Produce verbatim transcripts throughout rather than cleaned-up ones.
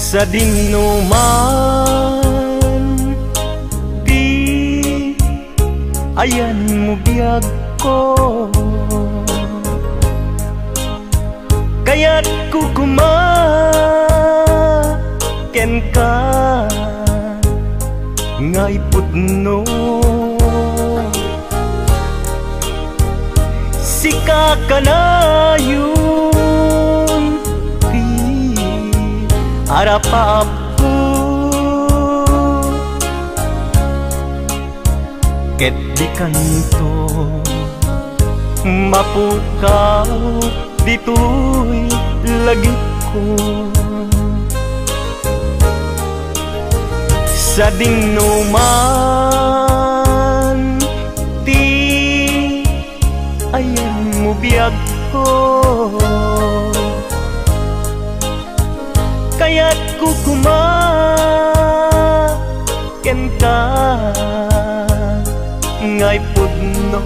Sadingno man ti ayanmo biagko, kayatko koma kenka nga ipudno. Sika kanayon ti arapaapko, ket dikanto mapukaw ditoy lagipko. Sadingno man ti ayanmo biagko, kayatko koma kenka nga ipudno.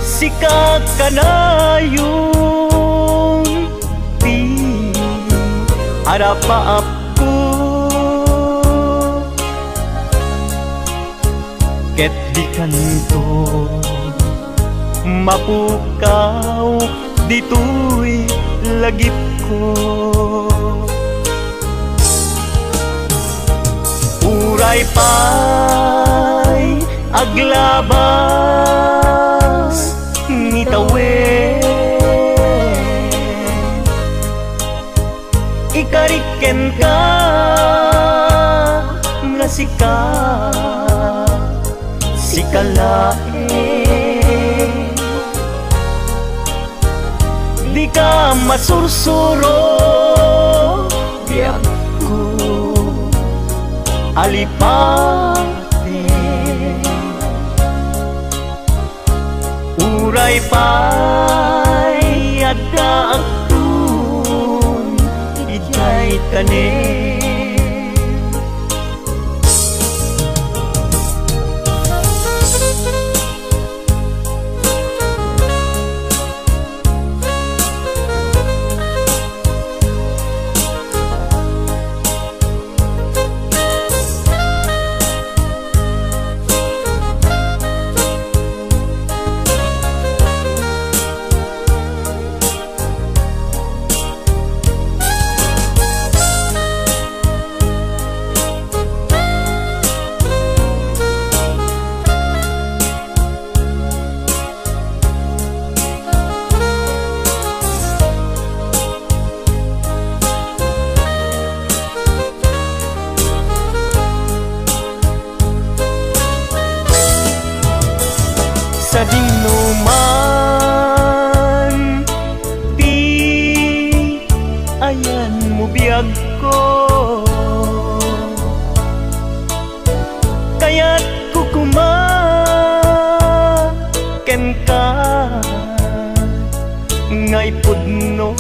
Sika kanayon ti arapaapko, ket dikanto mapukaw ditoy lagipko. Uray pay aglabas ni tawen, ikarik kenka nga sika, sika laeng. Dika masursuro, biagko, alipaten. Uray pay addaakton idiay tanem. Sadingno man ti ayanmo biagko, kayatko koma kenka nga ipudno.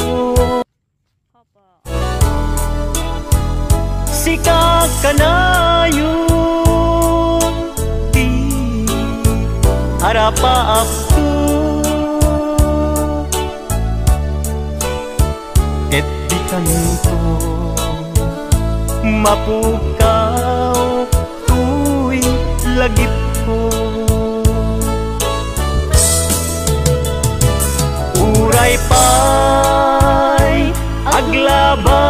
Sika kanayon ti arapaapko, ket dikanto mapukaw toy lagipko. Uray pay aglabas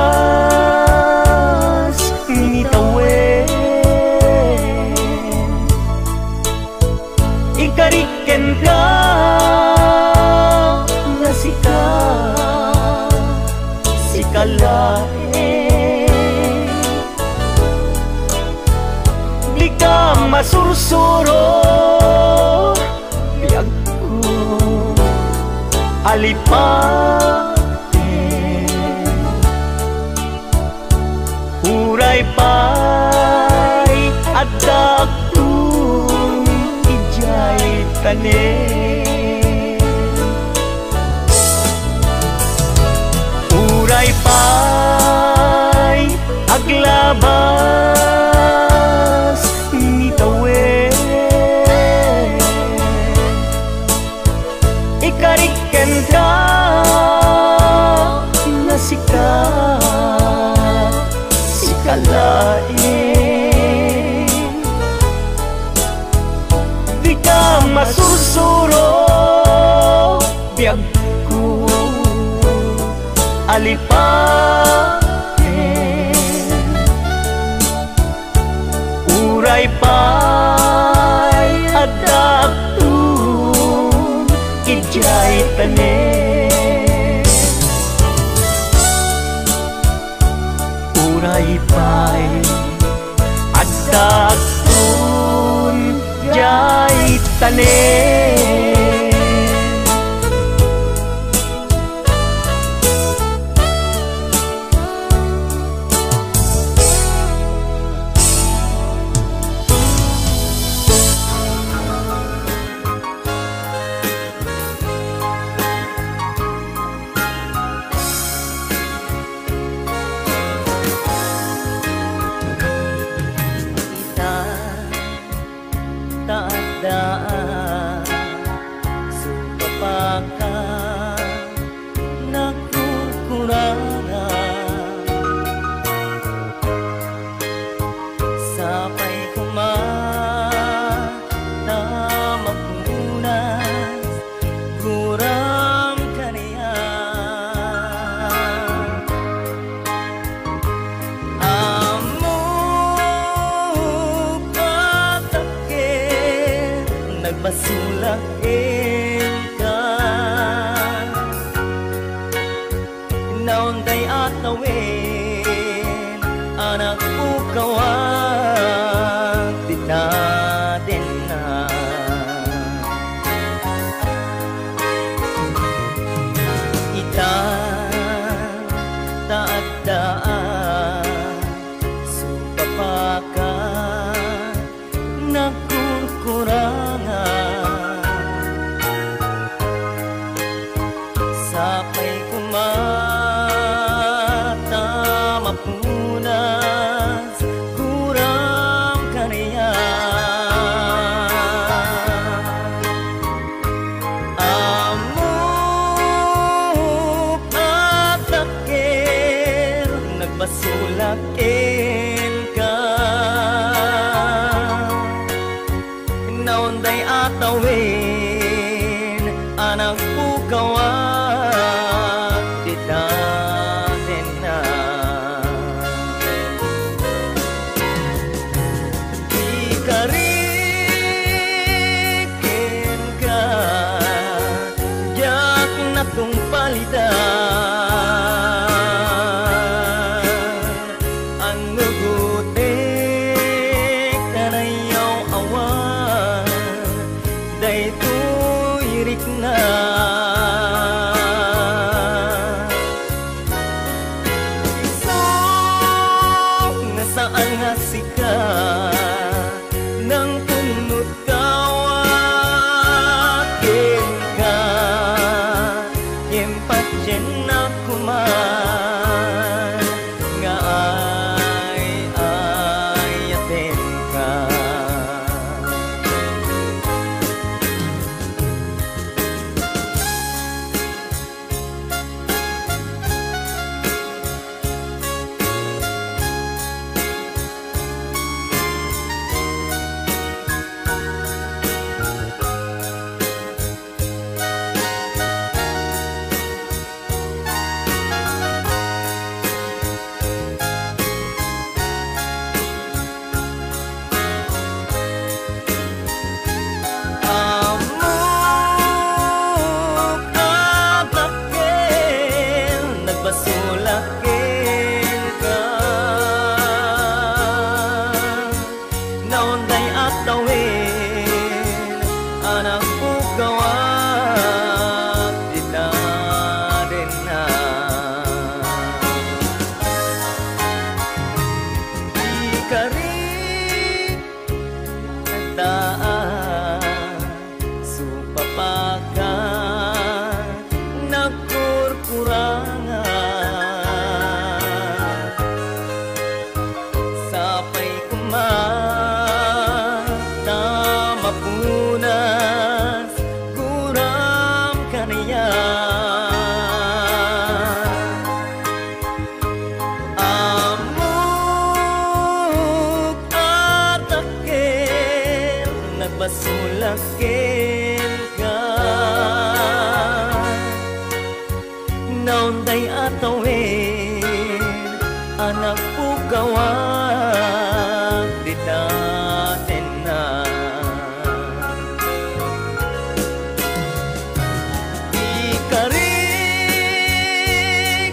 ni tawen, ikarik kenka nga sika, sika laeng. Dika masursuro, biagko, alipaten. Uray pay addaakton idiay tanem. Uray pay aglabas ni tawen, ikarik kenka Dika masursuro, biagko, alipayen. Uray pay addaakton idiay tanem. Uray pay addaakton diay tanem. Ita, ta adda, sumapaka, nagkurkuranga. Sapay koma ta mapunas, guram kaniak. Ammok a takken, nagbasolak kenka. Naunday a tawen a nagpukawak dita denna. Ita, ta adda, sumapaka, nagkurkuranga. Sapay koma ta mapunas, guram kaniak. Ammok a takken, nagbasolak kenka. Naunday a tawen a nagpukawak dita denna. Di kari kenka, diak natungpalitan. Annugutek, kanayaw awan daytoy rikna. Isu nga saan nga sika, nangpunnot kawak kenka, ngem patiennak koma nga ay-ayatenka. Ammok a takken, nagbasolak kenka. Naunday a tawen a nagpukawak dita denna. Di kari adda, sumapaka, nagkurkuranga. Sapay koma ta mapunas, guram kaniak. Ammok kenka. Naunday a tawen a nagpugawak dita tenna. Ikari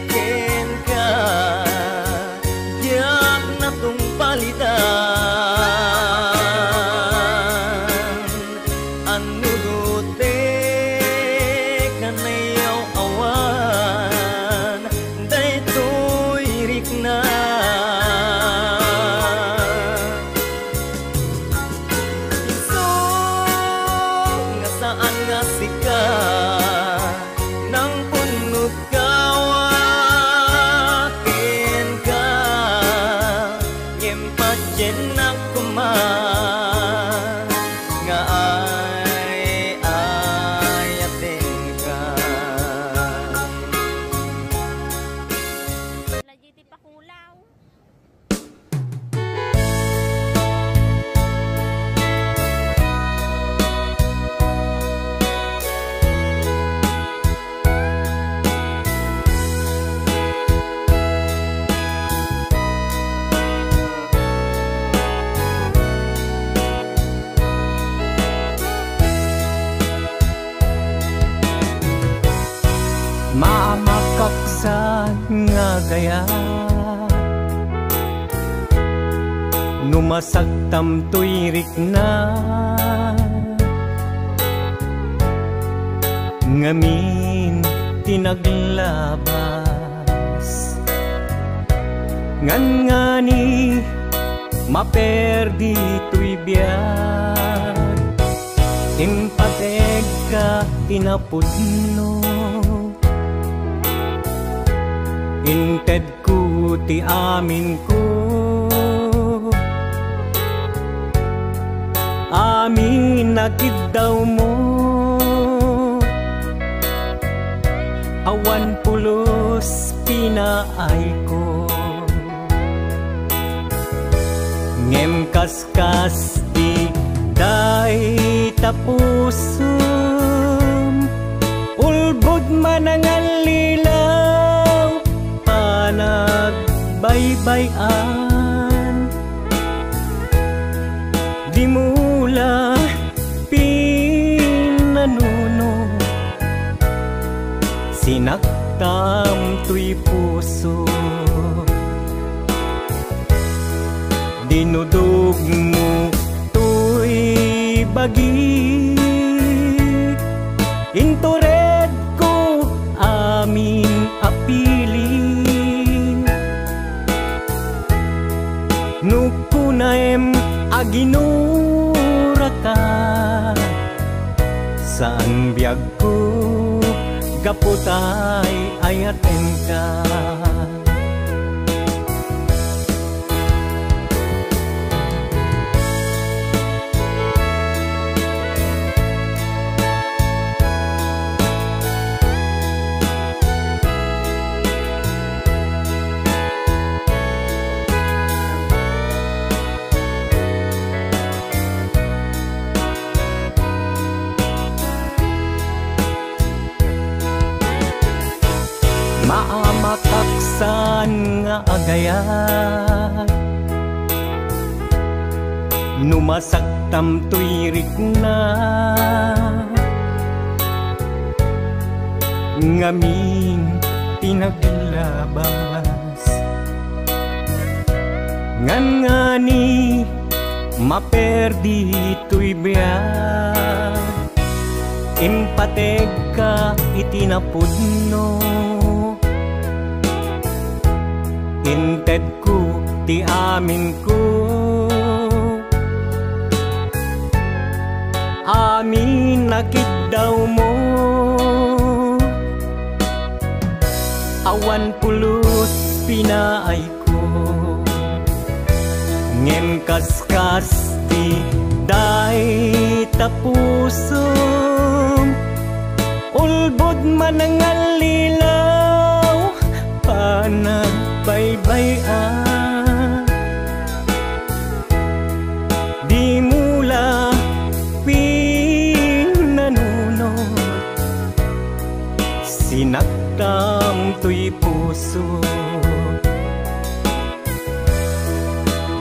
kenka, diak natungpalitan. Annudot ti kanayaw-awan daytoy rikna. Isu nga saan nga sika, nangpunot kawak kenka, ngem patiennak koma nga ay-ayatenka. Wala di ti pakulaw. Mamakaksan nga gayam no masaktam toy rikna, ngamin ti naglabas. Ngangani maperdi toy biag, impategka ti napudno. Intedko ti aminko, amin a kiddawmo. Awan pulos pinaayko, ngem kaskas ti dayta pusom, ulbod manangallilaw, panagbaybay-an. Dimo la pinanuno, sinaktam toy puso. Dinudogmo toy bagik, inturedko amin a pilik. No kunaem a ginuraka, saan biagko gapu ta ay-ayatenka. Maamakaksan nga agayat, no masaktam toy rikna, ngamin ti naglabas. Ngangani maperdi toy biag, impategka iti napudno. Intedko ti aminko, amin a kiddawmo. Awan pulos pinaayko, ngem kaskas ti dayta pusom, ulbod manangallilaw, panagbaybay-an. Dimo la pi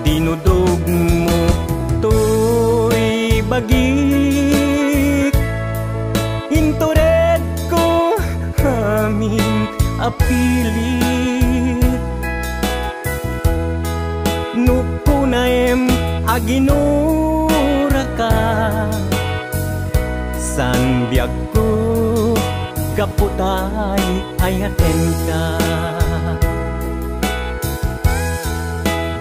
Dinudugmo toy bagik, inturedko amin a pilit. No kunaem a ginuraka, saan biagko gapu tay ayatenka.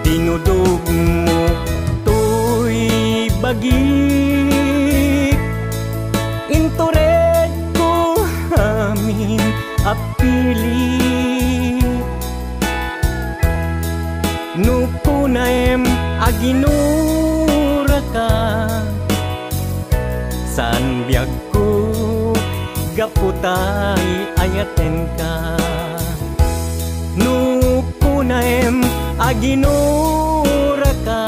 Dinudugmo toy bagik, inturedko amin a pilit. No kunaem a ginuraka, saan biagko gapu tay ayatenka. No kunaem a ginuraka,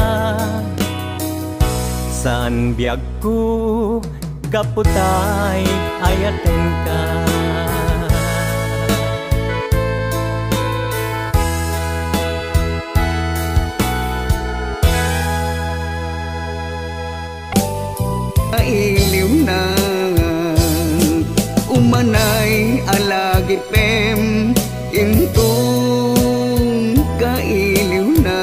saan biagko gapu tay ayatenka. Kailiwna, umanay a lagipem inton kailiwna.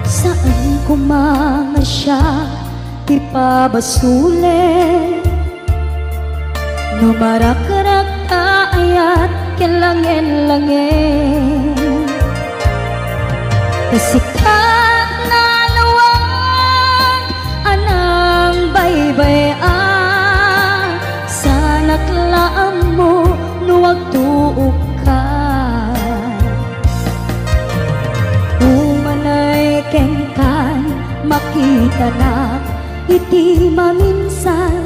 Saan koma nga siak ti pabasolen. No marakrak ta ayat ken langen-langen, ta sika nalawag a nangbaybay-an, saanak la ammo no agtuokka. Umanay kenkan, makitanak iti maminsan.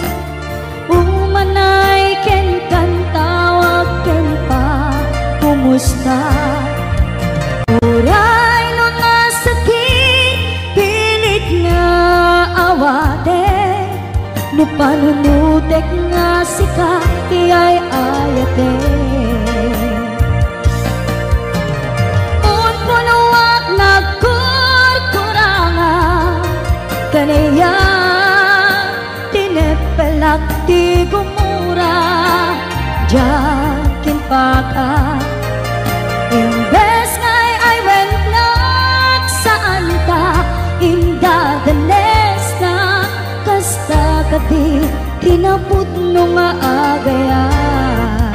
Umanay kenkan, tawag ken pakumusta. Uray no nasakit, pilit nga awatek. No panunotek nga sika ti ay-ayatek. Unpunoak nagkurkuranga, kaniak tineppelak ti gumura, diak impaka. Imbes nga ay-aywennak, saanta indadannesnak, kasta kadi kinapudno nga agayam.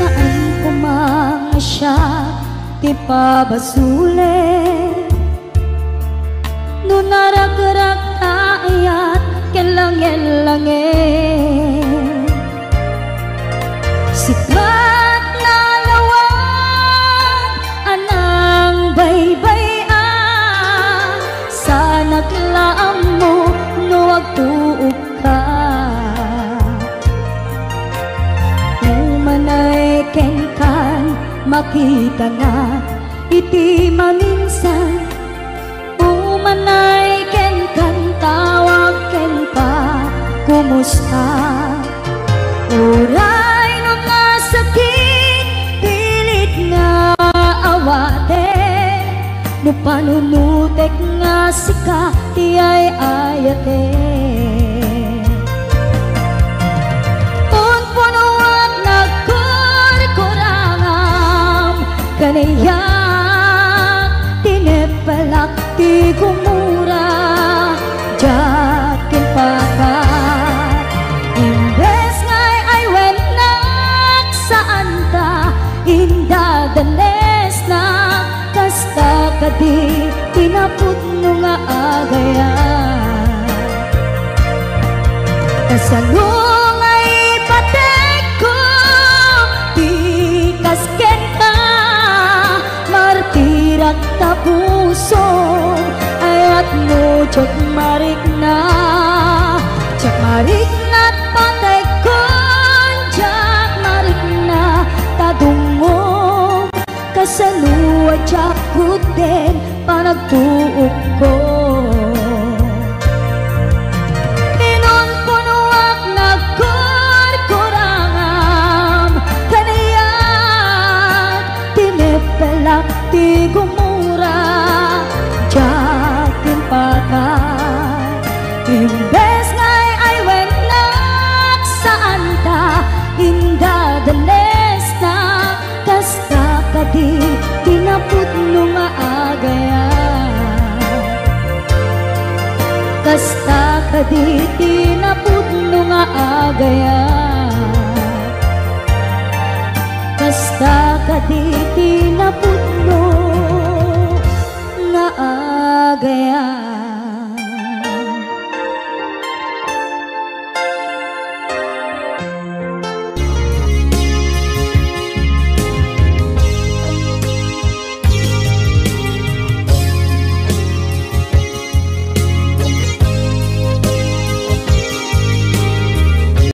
Saan koma nga siak ti pabasolen. No narakrak ta ayat ken langen-langen, sika't nalawag a nangbaybay-an, saanak la ammo no agtuokka. Umanay kenkan, makitanak iti maminsan. Umanay kenkan, tawag ken pakumusta. Uray no nasakit, pilit nga awatek. No panunotek nga sika ti ay-ayatek. Unpunoak nagkurkurangam, kaniak ti neppel napudno nga agayat. Kasano nga ipategko ti kas kenka, martirak ta pusom, ayatmo diak marikna, diak marikna pategkon, diak marikna ta dungngom. Kasano a diak gudden panagtuokko? Inunpunoak nagkurkurangam kaniak, tinepelak ti gumura, diak impatay. Imbes nga ay-aywennak, saanta indadanesna. Kasta kadi ti napudno nga agayat. Kasta kadi ti napudno nga agayat. Kasta kadi ti napudno nga agayat.